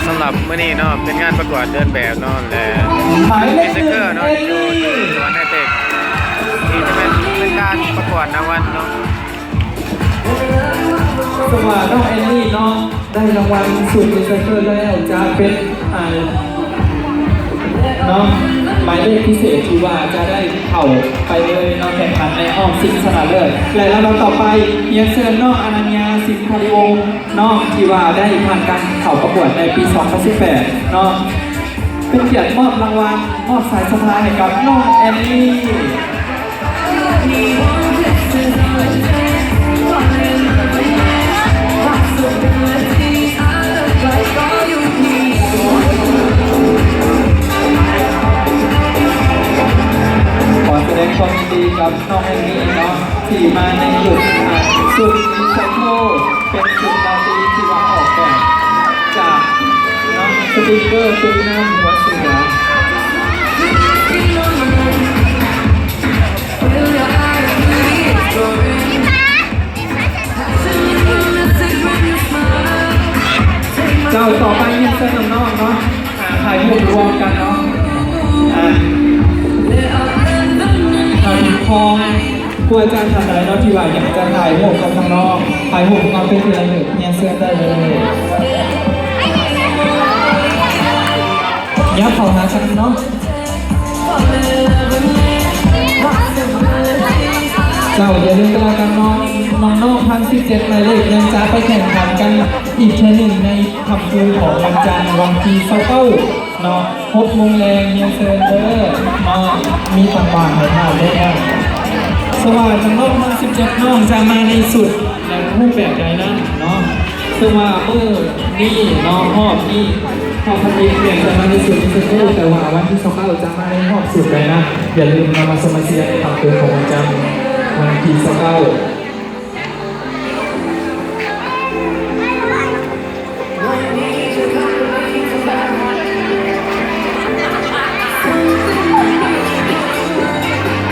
ສຳລັບມື້ນີ້ເນາະ ເປັນງານປະກວດເດີນແບບເນາະ ແລະ ມາຍເລກໜຶ່ງ Miss Circle ເນາະ ເອນນີ້ ຢູ່ ຢູ່ City One Apex ທີ່ຈະເປັນ ເປັນການປະກວດລາງວັນເນາະ. ສຳລັບນ້ອງແອນນີ້ເນາະ ໄດ້ລາງວັນຊຸດ Miss Circle ແລ້ວ ຈະເປັນ ອ່າ ເນາະ ໝາຍເລກພິເສດທີ່ວ່າຈະໄດ້ເຂົ້າໄປເລີຍເນາະ ແຂ່ງຂັນໃນຮອບຊິງຊະນະເລີດ ແລະ ລຳດັບຕໍ່ໄປ ຮຽນເຊີນນ້ອງອະນັນຍາ ສິງຄາລິວົງ ເນາະ ທີ່ວ່າໄດ້ຜ່ານການເຂົ້າປະກວດໃນປີສອງພັນສິບແປດເນາະ ເປັນກຽດມອບລາງວັນ ມອບສາຍສະພາຍໃຫ້ກັບນ້ອງແອນນີ້. ຂໍສະແດງຄວາມຍິນດີກັບນ້ອງແອນນີ້ເນາະ ທີ່ມາໃນຊຸດ ອ່າ ຊຸດ Miss Circle ເປັນຊຸດລາຕີທີ່ວ່າອອກແບບຈາກ ເນາະ ສະຕິກເກີຕູນ້ຳຫົວເສືອ. ເຈົ້າ ຕໍ່ໄປຮຽນເຊີນນ້ອງໆເນາະ ອ່າ ຖ່າຍຮູບລວມກັນເນາະ ອ່າ ຖ້າຜູ້ປົກຄອງ ຄູອາຈານທ່ານໃດເນາະ ທີ່ວ່າຢາກຈະຖ່າຍຮູບກັບນ້ອງໆ ຖ່າຍຮູບມາເປັນທີ່ລະລຶກ ຮຽນເຊີນໄດ້ເລີຍ ຫຍັບເຂົ້າຫາກັນເນາະ. ເຈົ້າ ຢ່າລືມກໍແລ້ວກັນເນາະ ນ້ອງໆທັງສິບເຈັດໝາຍເລກຍັງຈະໄປແຂ່ງຂັນກັນອີກເທື່ອໜຶ່ງໃນຄ່ຳຄືນຂອງວັນຈັນ ວັນທີຊາວເກົ້າເນາະ ຫົກໂມງແລງ ຮຽນເຊີນເດີເນາະ ມີຂອງຫວານໃຫ້ທ່ານເດີ. ສະຫວ່າງນ້ອງໆທັງສິບເຈັດນ້ອງຈະມາໃນຊຸດ ແລະ ຮູບແບບໃດນັ້ນເນາະ ເຊິ່ງວ່າມື້ນີ້ເນາະ ຮອບນີ້ ຮອບພັນເອັດແມ່ນຈະມາໃນຊຸດ Miss Circle ແຕ່ວ່າວັນທີຊາວເກົ້າຈະມາໃນຮອບຊຸດໃດນັ້ນ ຢ່າລືມນຳມາຊົມມາເຊຍໃນຄ່ຳຄືນຂອງວັນຈັນ ວັນທີຊາວເກົ້າ